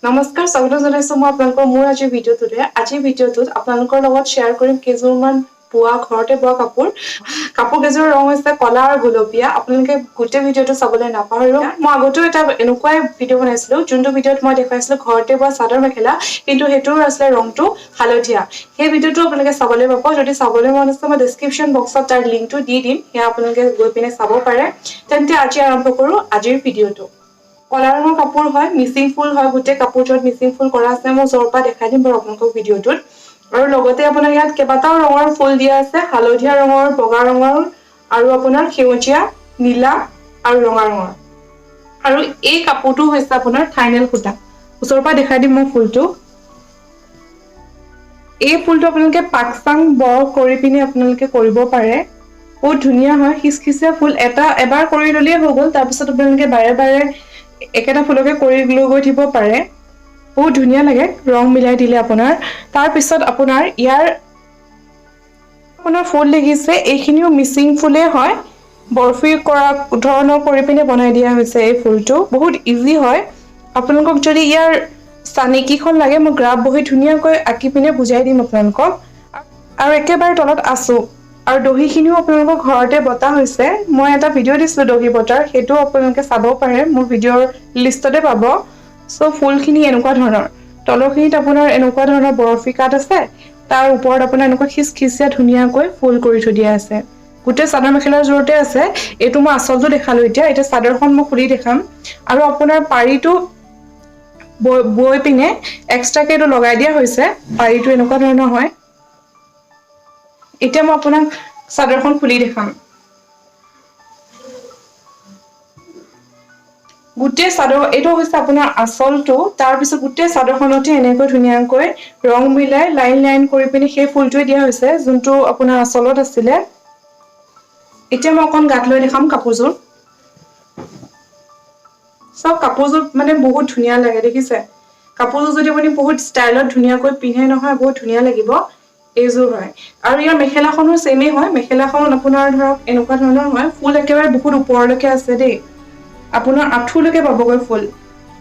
নমস্কাৰ, স্বাগতম জনাইছো মই আপোনালোকৰ মোৰ আজিৰ ভিডিঅ'টোলৈ। আজিৰ ভিডিঅ'টোত আপোনালোকৰ লগত শ্বেয়াৰ কৰিম কেইযোৰমান বোৱা, ঘৰতে বোৱা কাপোৰ। কাপোৰ কেইযোৰৰ ৰং হৈছে ক'লা আৰু গুলপীয়া। আপোনালোকে গোটেই ভিডিঅ'টো চাবলৈ নাপাহৰিব। মই আগতেও এটা এনেকুৱাই ভিডিঅ' বনাইছিলো, যোনটো ভিডিঅ'ত মই দেখুৱাইছিলো ঘৰতে বোৱা চাদৰ মেখেলা, কিন্তু সেইটোৰ আছিলে ৰংটো হালধীয়া। সেই ভিডিঅ'টো আপোনালোকে চাবলৈ পাব। যদি চাবলৈ মন আছে, মই ডিছক্ৰিপশ্যন বক্সত তাৰ লিংকটো দি দিম, সেয়া আপোনালোকে গৈ পিনে চাব পাৰে। তেন্তে আজি আৰম্ভ কৰো আজিৰ ভিডিঅ'টো। কলা ৰঙৰ কাপোৰ হয়, মিচিং ফুল হয়, গোটেই কাপোৰযোৰত মিচিং ফুল কৰা আছে। মই ওচৰৰ পৰা দেখাই দিম বাৰু আপোনালোকক ভিডিঅ'টোত। আৰু লগতে আপোনাৰ ইয়াত কেইবাটাও ৰঙৰ ফুল দিয়া আছে, হালধীয়া ৰঙৰ, বগা ৰঙৰ আৰু আপোনাৰ সেউজীয়া, নীলা আৰু ৰঙা ৰঙৰ। আৰু এই কাপোৰটো হৈছে আপোনাৰ থাইনেল সূতা। ওচৰৰ পৰা দেখাই দিম মই ফুলটো। এই ফুলটো আপোনালোকে পাকচাং বৰ কৰি পিনে আপোনালোকে কৰিব পাৰে। বহুত ধুনীয়া হয়, খিচখিচীয়া ফুল এটা এবাৰ কৰি ল'লেই হৈ গ'ল। তাৰপিছত আপোনালোকে বাৰে বাৰে একেটা ফুলকে কৰি লৈ গৈ থাকিব পাৰে। বহুত ধুনীয়া লাগে ৰং মিলাই দিলে আপোনাৰ। তাৰপিছত আপোনাৰ ইয়াৰ আপোনাৰ ফুল দেখিছে, এইখিনিও মিচিং ফুলেই হয়। বৰফি কৰা ধৰণৰ কৰি পিনে বনাই দিয়া হৈছে। এই ফুলটো বহুত ইজি হয়। আপোনালোকক যদি ইয়াৰ চানেকিখন লাগে, মই গ্ৰাফ বহি ধুনীয়াকৈ আঁকি পিনে বুজাই দিম আপোনালোকক। আৰু একেবাৰে তলত আছো। আৰু দহিখিনিও আপোনালোকৰ ঘৰতে বতা হৈছে। মই এটা ভিডিঅ' দিছিলোঁ দহি বতাৰ, সেইটোও আপোনালোকে চাব পাৰে, মোৰ ভিডিঅ'ৰ লিষ্টতে পাব। চ' ফুলখিনি এনেকুৱা ধৰণৰ, তলৰখিনিত আপোনাৰ এনেকুৱা ধৰণৰ বৰফি কাট আছে, তাৰ ওপৰত আপোনাৰ এনেকুৱা খিচখিচীয়া ধুনীয়াকৈ ফুল কৰি থৈ দিয়া আছে। গোটেই চাদৰ মেখেলাৰ জোৰতে আছে। এইটো মই আচলটো দেখালো এতিয়া। এতিয়া চাদৰখন মই খুলি দেখাম। আৰু আপোনাৰ পাৰিটো বৈ পিনে এক্সট্ৰাকে এইটো লগাই দিয়া হৈছে। পাৰিটো এনেকুৱা ধৰণৰ হয়। এতিয়া মই আপোনাক চাদৰখন খুলি দেখাম। গোটেই চাদৰ, এইটো হৈছে আপোনাৰ আচলটো। তাৰপিছত গোটেই চাদৰখনতে এনেকৈ ধুনীয়াকৈ ৰং মিলাই লাইন লাইন কৰি পিনে সেই ফুলটোৱে দিয়া হৈছে, যোনটো আপোনাৰ আচলত আছিলে। এতিয়া মই অকণ গাত লৈ দেখাম কাপোৰযোৰ। চব কাপোৰযোৰ মানে বহুত ধুনীয়া লাগে, দেখিছে? কাপোৰযোৰ যদি আপুনি বহুত ষ্টাইলত ধুনীয়াকৈ পিন্ধে নহয়, বহুত ধুনীয়া লাগিব। এইযোৰ হয়। আৰু ইয়াৰ মেখেলাখনো ছেমেই হয়। মেখেলাখনত আপোনাৰ ধৰক এনেকুৱা ধৰণৰ হয়। ফুল একেবাৰে বহুত ওপৰলৈকে আছে দেই, আপোনাৰ আঁঠুলৈকে পাবগৈ ফুল।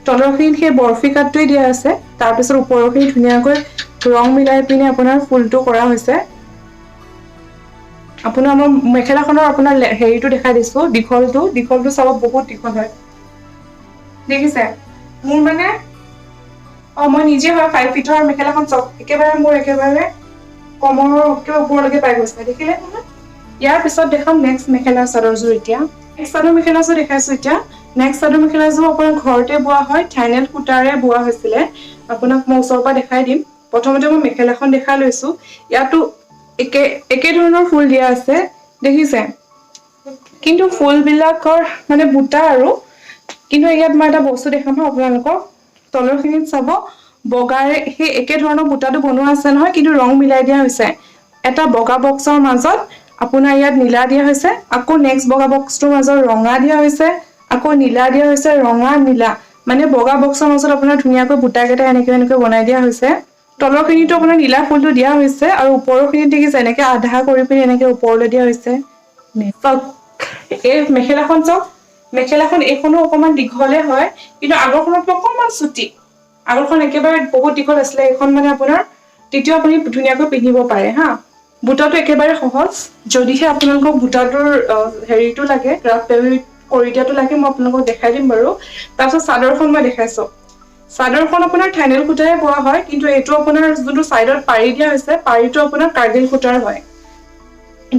তলৰখিনিত সেই বৰফি কাটটোৱে দিয়া আছে। তাৰপিছত ওপৰখিনি ধুনীয়াকৈ ৰং মিলাই পিনে আপোনাৰ ফুলটো কৰা হৈছে। আপোনাৰ মই মেখেলাখনৰ আপোনাৰ হেৰিটো দেখাই দিছো, দীঘলটো। দীঘলটো চাব, বহুত দীঘল হয়, দেখিছে? মোৰ মানে মই নিজে হয় 5 ফিটৰ। মেখেলাখন চাওক, একেবাৰে মোৰ একেবাৰে কমৰৰ একেবাৰে ওপৰলৈকে পাই গৈছে, দেখিলে নহয়? ইয়াৰ পিছত দেখাম নেক্সট মেখেলা চাদৰযোৰ। এতিয়া নেক্সট চাদৰ মেখেলাযোৰ দেখাইছো। এতিয়া নেক্সট চাদৰ মেখেলাযোৰ আপোনাৰ ঘৰতে বোৱা হয়, থাইনেল সূতাৰে বোৱা হৈছিলে। আপোনাক মই ওচৰৰ পৰা দেখাই দিম। প্ৰথমতে মই মেখেলাখন দেখাই লৈছো। ইয়াতো একে একে ধৰণৰ ফুল দিয়া আছে, দেখিছে? কিন্তু ফুলবিলাকৰ মানে বুটা আৰু কিন্তু ইয়াত মই এটা বস্তু দেখাম হা আপোনালোকক। তলৰখিনিত চাব, বগাৰে সেই একে ধৰণৰ বুটাটো বনোৱা আছে নহয়, কিন্তু ৰং মিলাই দিয়া হৈছে। এটা বগা বক্সৰ মাজত আপোনাৰ ইয়াত নীলা দিয়া হৈছে, আকৌ নেক্সট বগা বক্সটোৰ মাজত ৰঙা দিয়া হৈছে, আকৌ নীলা দিয়া হৈছে, ৰঙা নীলা, মানে বগা বক্সৰ মাজত আপোনাৰ ধুনীয়াকৈ বুটাকেইটা এনেকৈ এনেকৈ বনাই দিয়া হৈছে। তলৰখিনিতো আপোনাৰ নীলা ফুলটো দিয়া হৈছে আৰু ওপৰৰখিনিত দেখিছে, এনেকে আধা কৰি পিনি এনেকে ওপৰলৈ দিয়া হৈছে। চাওক, এই মেখেলাখন চাওক। মেখেলাখন এইখনো অকণমান দীঘলে হয়, কিন্তু আগৰখনতকৈ অকণমান চুটি। আগৰখন একেবাৰে বহুত দীঘল আছিলে, এইখন মানে আপোনাৰ তেতিয়াও আপুনি ধুনীয়াকৈ পিন্ধিব পাৰে হা। বুটাটো একেবাৰে সহজ। যদিহে আপোনালোকক বুটাটোৰ হেৰিটো লাগে, গ্ৰাফ কৰি দিয়াটো লাগে, মই আপোনালোকক দেখাই দিম বাৰু। তাৰপিছত চাদৰখন মই দেখাইছো। চাদৰখন আপোনাৰ থাইনেল সূতাৰে বোৱা হয়, কিন্তু এইটো আপোনাৰ যোনটো চাইডত পাৰি দিয়া হৈছে, পাৰিটো আপোনাৰ কাৰ্গিল সূতাৰ হয়।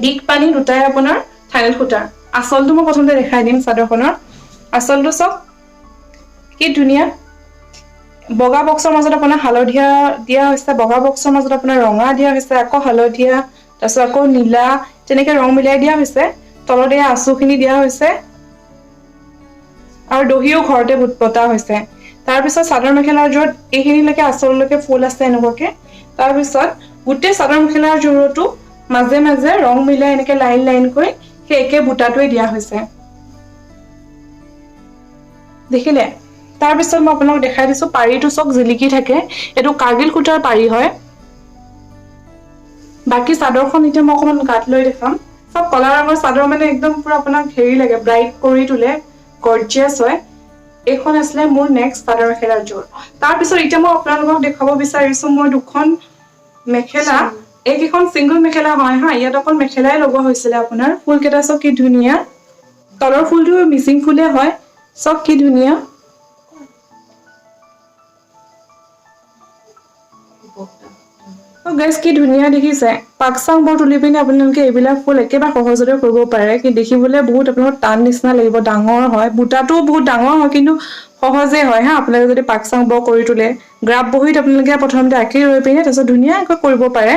দিশ পানী দুটাই আপোনাৰ থাইনেল সূতাৰ। আচলটো মই প্ৰথমতে দেখাই দিম। চাদৰখনৰ আচলটো চাওক, কি ধুনীয়া। বগা বক্সৰ মাজত আপোনাৰ হালধীয়া দিয়া হৈছে, বগা বক্সৰ মাজত আপোনাৰ ৰঙা দিয়া হৈছে, আকৌ হালধীয়া, তাৰপিছত আকৌ নীলা, তেনেকে ৰং মিলাই দিয়া হৈছে। তলত এই আঁচুখিনি দিয়া হৈছে আৰু দহিও ঘৰতে বতা হৈছে। তাৰপিছত চাদৰ মেখেলাৰ যোৰত এইখিনিলৈকে আচললৈকে ফুল আছে এনেকুৱাকে। তাৰপিছত গোটেই চাদৰ মেখেলাৰ যোৰতো মাজে মাজে ৰং মিলাই এনেকে লাইন লাইনকৈ সেই একে বুটাটোৱে দিয়া হৈছে, দেখিলে? তাৰপিছত মই আপোনাক দেখাই দিছো, পাৰিটো চাওক, জিলিকি থাকে। এইটো কাৰ্গিল সূতাৰ পাৰি হয়। বাকী চাদৰখন এতিয়া মই অকণমান গাত লৈ দেখাম। চব কলা ৰঙৰ চাদৰ মানে একদম পুৰা আপোনাক হেৰি লাগে, ব্ৰাইট কৰি তোলে, গৰ্জিয়াছ হয়। এইখন আছিলে মোৰ নেক্সট চাদৰ মেখেলাৰ যোৰ। তাৰপিছত এতিয়া মই আপোনালোকক দেখুৱাব বিচাৰিছো মই দুখন মেখেলা। এইকেইখন ছিংগল মেখেলা হয় হা, ইয়াত অকল মেখেলাই লগোৱা হৈছিলে আপোনাৰ। ফুলকেইটা চব কি ধুনীয়া, তলৰ ফুলটো মিচিং ফুলে হয়, চব কি ধুনীয়া। গাইজ কি ধুনীয়া দেখিছে। পাকচাং বৰ তুলি পিনে আপোনালোকে এইবিলাক ফুল একেবাৰে সহজতে কৰিব পাৰে, কিন্তু দেখিবলৈ বহুত আপোনালোকৰ টান নিচিনা লাগিব, ডাঙৰ হয়, বুটাটোও বহুত ডাঙৰ হয়, কিন্তু সহজে হয় হা। আপোনালোকে যদি পাকচাং বৰ কৰি তোলে, গ্ৰাফ বহীত আপোনালোকে প্ৰথমতে আঁকি লৈ পিনে তাৰপিছত ধুনীয়াকৈ কৰিব পাৰে।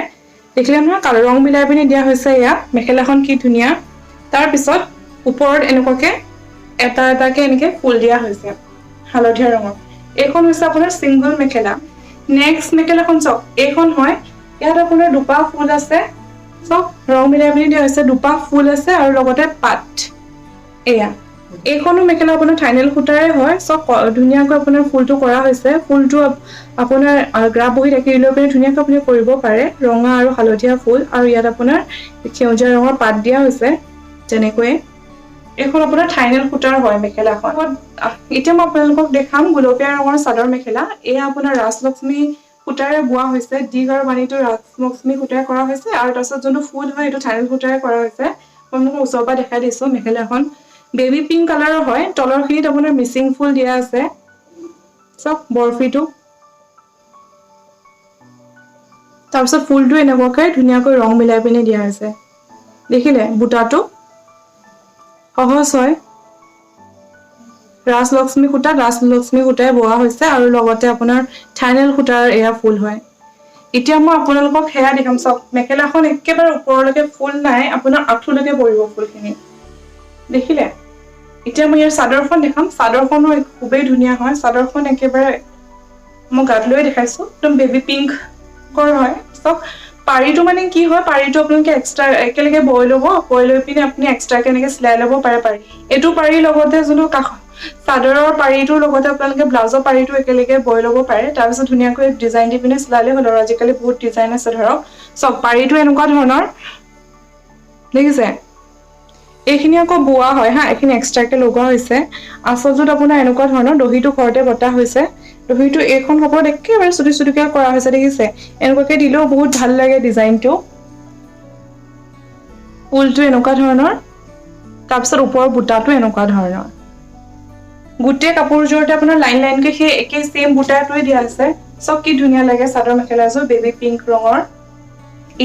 দেখিলে নহয়, কালাৰ ৰং মিলাই পিনে দিয়া হৈছে ইয়াত। মেখেলাখন কি ধুনীয়া। তাৰপিছত ওপৰত এনেকুৱাকে এটা এটাকে এনেকে ফুল দিয়া হৈছে হালধীয়া ৰঙৰ। এইখন হৈছে আপোনাৰ ছিংগল মেখেলা। নেক্সট মেখেলাখন চাওক, এইখন হয়। ইয়াত আপোনাৰ দুপাহ ফুল আছে, চাওক ৰং মিলাই পিনি দিয়া হৈছে, দুপাহ ফুল আছে আৰু লগতে পাত। এয়া এইখনো মেখেলা আপোনাৰ থাইনেল সূতাৰে হয়। চব ধুনীয়াকৈ আপোনাৰ ফুলটো কৰা হৈছে। ফুলটো আপোনাৰ গ্ৰাফ বহীত আঁকি লৈ পিনে ধুনীয়াকৈ আপুনি কৰিব পাৰে। ৰঙা আৰু হালধীয়া ফুল আৰু ইয়াত আপোনাৰ সেউজীয়া ৰঙৰ পাত দিয়া হৈছে তেনেকৈয়ে। এইখন আপোনাৰ থাইনেল সূতাৰ হয় মেখেলাখন। এতিয়া মই আপোনালোকক দেখাম গুলপীয়া ৰঙৰ চাদৰ মেখেলা। এয়া আপোনাৰ ৰাজলক্ষ্মী সূতাৰে বোৱা হৈছে। দীঘ আৰু বাণীটো ৰাজলক্ষ্মী সূতাৰে কৰা হৈছে আৰু তাৰপিছত যোনটো ফুল হয় সেইটো থাইনেল সূতাৰে কৰা হৈছে। মই আপোনালোকক ওচৰৰ পৰা দেখাই দিছো। মেখেলাখন বেবী পিংক কালাৰৰ হয়, তলৰখিনিত আপোনাৰ মিচিং ফুল দিয়া আছে। চাওক বৰফিটো, তাৰপিছত ফুলটো এনেকুৱাকৈ ধুনীয়াকৈ ৰং মিলাই পিনে দিয়া হৈছে। দেখিলে বুটাটো সহজ হয়। ৰাজলক্ষ্মী সূতা, ৰাজলক্ষ্মী সূতাই বোৱা হৈছে আৰু লগতে আপোনাৰ থাইনেল সূতাৰ এয়া ফুল হয়। এতিয়া মই আপোনালোকক সেয়া দেখাম। চাওক মেখেলাখন একেবাৰে ওপৰলৈকে ফুল নাই, আপোনাৰ আঁঠুলৈকে পৰিব ফুলখিনি, দেখিলে। এতিয়া মই ইয়াৰ চাদৰখন দেখাম। চাদৰখনো খুবেই ধুনীয়া হয়। চাদৰখন একেবাৰে মই গাত লৈ দেখাইছো, একদম বেবী পিংকৰ হয়। চাওক পাৰিটো মানে কি হয়, পাৰিটো আপোনালোকে এক্সট্ৰা একেলগে বৈ ল'ব, বৈ লৈ পিনে আপুনি এক্সট্ৰাকে এনেকে চিলাই ল'ব পাৰে। পাৰি এইটো পাৰিৰ লগতে যোনটো কাষ চাদৰৰ পাৰিটোৰ লগতে আপোনালোকে ব্লাউজৰ পাৰিটো একেলগে বৈ ল'ব পাৰে। তাৰপিছত ধুনীয়াকৈ ডিজাইন দি পিনে চিলালে হ'ল আৰু। আজিকালি বহুত ডিজাইন আছে ধৰক। চাওক পাৰিটো এনেকুৱা ধৰণৰ দেখিছে। এইখিনি আকৌ বোৱা হয় হা, এইখিনি এক্সট্ৰাকে লগোৱা হৈছে। আচলটোত আপোনাৰ এনেকুৱা ধৰণৰ দহিটো ঘৰতে বতা হৈছে। দহিটো এইখন কাপোৰত একেবাৰে চুটি চুটিকে কৰা হৈছে, দেখিছে। এনেকুৱাকে দিলেও বহুত ভাল লাগে ডিজাইনটো। ফুলটো এনেকুৱা ধৰণৰ, তাৰপিছত ওপৰৰ বুটাটো এনেকুৱা ধৰণৰ। গোটেই কাপোৰযোৰতে আপোনাৰ লাইন লাইনকে সেই একে ছেম বুটাটোৱে দিয়া আছে। চব কি ধুনীয়া লাগে চাদৰ মেখেলাযোৰ বেবী পিংক ৰঙৰ।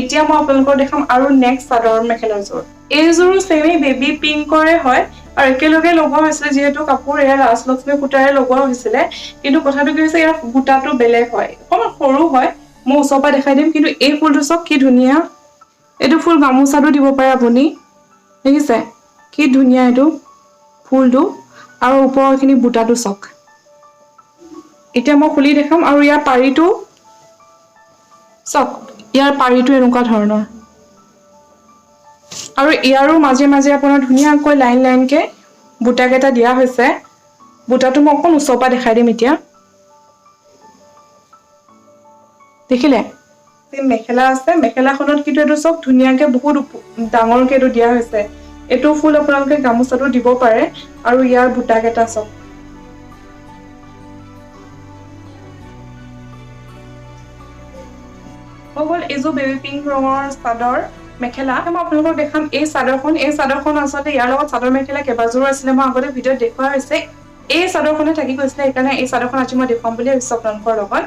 এতিয়া মই আপোনালোকক দেখাম আৰু নেক্সট চাদৰ মেখেলাযোৰ। এইযোৰো ছেমেই বেবী পিংকৰে হয় আৰু একেলগে লগোৱা হৈছিলে, যিহেতু কাপোৰ এয়া ৰাজলক্ষ্মী সূতাৰে লগোৱা হৈছিলে। কিন্তু কথাটো কি হৈছে, ইয়াৰ বুটাটো বেলেগ হয়, অকণমান সৰু হয়। মই ওচৰৰ পৰা দেখাই দিম। কিন্তু এই ফুলটো চাওক কি ধুনীয়া। এইটো ফুল গামোচাটো দিব পাৰে আপুনি, দেখিছে কি ধুনীয়া এইটো ফুলটো আৰু ওপৰখিনি বুটাটো চাওক। এতিয়া মই খুলি দেখাম। আৰু ইয়াৰ পাৰিটো চাওক, ইয়াৰ পাৰিটো এনেকুৱা ধৰণৰ আৰু ইয়াৰো মাজে মাজে আপোনাৰ ধুনীয়াকৈ লাইন লাইনকে বুটাকেইটা দিয়া হৈছে। বুটাটো মই অকণ ওচৰৰ পৰা দেখাই দিম এতিয়া। দেখিলে মেখেলা আছে, মেখেলাখনত কিন্তু এইটো চব ধুনীয়াকে বহুত ডাঙৰকে এইটো দিয়া হৈছে। এইটো ফুল আপোনালোকে গামোচাটো দিব পাৰে আৰু ইয়াৰ বুটাকেইটা চব। হৈ গ'ল এইযোৰ বেবী পিংক ৰঙৰ চাদৰ মেখেলা। মই আপোনালোকক দেখাম এই চাদৰখন। এই চাদৰখন আচলতে ইয়াৰ লগত চাদৰ মেখেলা কেইবাযোৰো আছিলে, মই আগতে ভিডিঅ'ত দেখুওৱা হৈছে। এই চাদৰখনে থাকি গৈছিলে, সেইকাৰণে এই চাদৰখন আজি মই দেখুৱাম বুলি ভাবিছো আপোনালোকৰ লগত।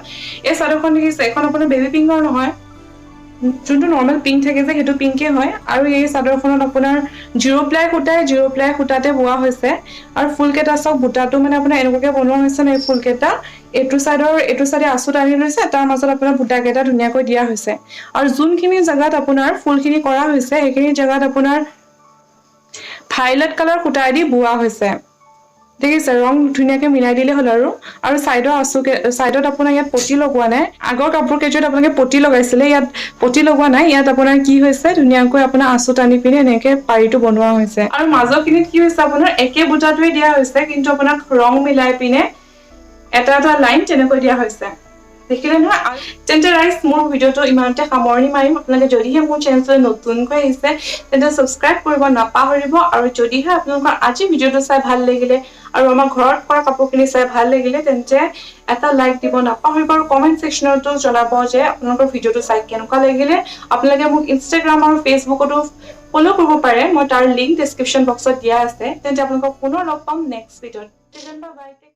এই চাদৰখন দেখিছে, এইখন আপোনাৰ বেবী পিংকৰ নহয়, যোনটো নৰ্মেল পিংক থাকে যে সেইটো পিংকে হয়। আৰু এই চাদৰখনত আপোনাৰ জিৰ' প্লাই সূতাই, জিৰ' প্লাই সূতাতে বোৱা হৈছে। আৰু ফুলকেইটা চাওক, বুটাটো মানে আপোনাৰ এনেকুৱাকে বনোৱা হৈছে ন, এই ফুলকেইটা এইটো চাইডৰ এইটো চাইডে আঁচু টানি লৈছে, তাৰ মাজত আপোনাৰ বুটাকেইটা ধুনীয়াকৈ দিয়া হৈছে। আৰু যোনখিনি জেগাত আপোনাৰ ফুলখিনি কৰা হৈছে সেইখিনি জেগাত আপোনাৰ ভাইলেট কালাৰ সূতাই দি বোৱা হৈছে, দেখিছে। ৰং ধুনীয়াকে মিলাই দিলে হ'ল আৰু। আৰু চাইডৰ আঁচু চাইডত আপোনাৰ ইয়াত পটি লগোৱা নাই। আগৰ কাপোৰ কেইযোৰত আপোনালোকে পটি লগাইছিলে, ইয়াত পটি লগোৱা নাই। ইয়াত আপোনাৰ কি হৈছে, ধুনীয়াকৈ আপোনাৰ আঁচু টানি পিনে এনেকে পাৰিটো বনোৱা হৈছে। আৰু মাজৰখিনিত কি হৈছে, আপোনাৰ একে বুটাটোৱে দিয়া হৈছে, কিন্তু আপোনাক ৰং মিলাই পিনে এটা এটা লাইন তেনেকৈ দিয়া হৈছে। দেখিলে নহয়? তেন্তে ৰাইজ, মোৰ ভিডিঅ'টো ইমানতে সামৰণি মাৰিম। আপোনালোকে যদিহে মোৰ চেনেলটোলৈ নতুনকৈ আহিছে, তেন্তে ছাবস্ক্ৰাইব কৰিব নাপাহৰিব। আৰু যদিহে আপোনালোকৰ আজি ভিডিঅ'টো চাই ভাল লাগিলে আৰু আমাৰ ঘৰত কৰা কাপোৰখিনি চাই ভাল লাগিলে, তেন্তে এটা লাইক দিব নাপাহৰিব আৰু কমেণ্ট ছেকশ্যনতো জনাব যে আপোনালোকৰ ভিডিঅ'টো চাই কেনেকুৱা লাগিলে। আপোনালোকে মোক ইনষ্টাগ্ৰাম আৰু ফেচবুকতো ফ'ল' কৰিব পাৰে, মই তাৰ লিংক ডিছক্ৰিপশ্যন বক্সত দিয়া আছে। তেন্তে আপোনালোকক পুনৰ লগ পাম নেক্সট ভিডিঅ'ত। বাই।